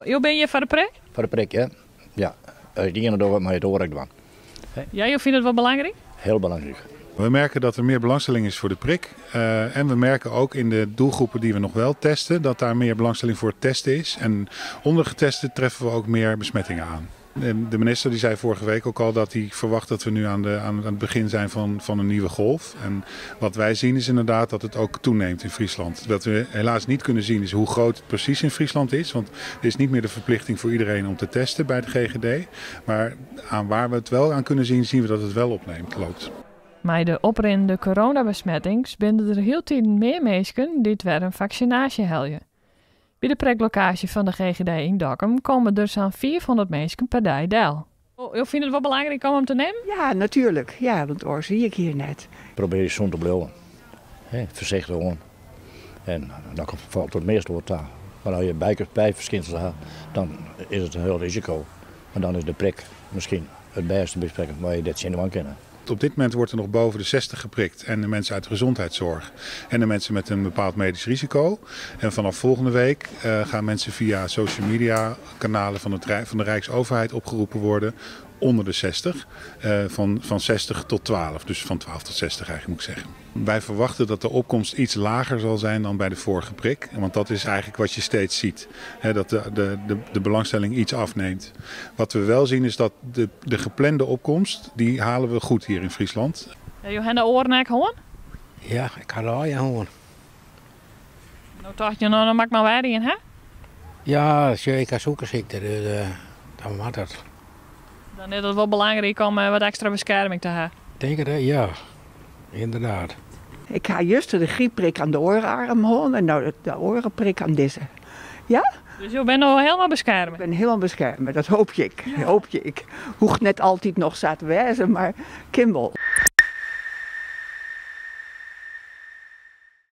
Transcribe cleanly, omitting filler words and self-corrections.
Jo binne hjir foar de prik? Foar de prik, ja. Ja, as je it iene dogge, moatte je it oare ek dwaan. Ja, jo fine it wol belangryk? Heel belangrijk. We merken dat er meer belangstelling is voor de prik. En we merken ook in de doelgroepen die we nog wel testen, dat daar meer belangstelling voor het testen is. En onder getesten treffen we ook meer besmettingen aan. En de minister die zei vorige week ook al dat hij verwacht dat we nu aan het begin zijn van een nieuwe golf. En wat wij zien is inderdaad dat het ook toeneemt in Friesland. Wat we helaas niet kunnen zien is hoe groot het precies in Friesland is. Want er is niet meer de verplichting voor iedereen om te testen bij de GGD. Maar aan waar we het wel aan kunnen zien, zien we dat het wel opneemt, loopt. Mei de oprinnende coronabesmettings binne der hieltyd mear minsken dy't wer in faksinaasje helje. By de priklokaasje fan de GGD yn Dokkum komme der sa'n 500 minsken per dei del. Jo fine it wol belangryk om him te nimmen? Ja, natuerlik. Ja, want oars wie ik hjir net. Probearje sûn te bliuwen. Foarsichtich oan. En dan falt it measte wol ta. Mar as je byferskynsels ha, dan is it in hiel risiko. En dan is de prik miskien it bêste besprekken waar je dit tsjin dwaan kinne. Op dit moment wordt er nog boven de 60 geprikt. En de mensen uit de gezondheidszorg. En de mensen met een bepaald medisch risico. En vanaf volgende week gaan mensen via social media kanalen van de Rijksoverheid opgeroepen worden onder de 60. Van 60 tot 12. Dus van 12 tot 60 eigenlijk moet ik zeggen. Wij verwachten dat de opkomst iets lager zal zijn dan bij de vorige prik. Want dat is eigenlijk wat je steeds ziet. Hè, dat de belangstelling iets afneemt. Wat we wel zien is dat de geplande opkomst, die halen we goed hier in Friesland. Ja, jo ha de oaren ek hân? Ja, ik ha de oaren hân. No tocht je, no, dan moat ik mar wer ien, hè? Ja, sjoch, ik ha sûkersykte, dus dan moat dat. Dan is it wol belangryk om wat ekstra beskerming te hawwen. Tink it, hè? Ja, ynderdaad. Ik ha juster de grypprik oan de oare earm hân en no de oare prik oan dizze. Ja? Dus jo binne no hielendal beskerme? Ik bin hielendal beskerme, dat hoopje ik. Hoopje ik. Hoecht net altyd noch sa te wêzen, mar kin wol.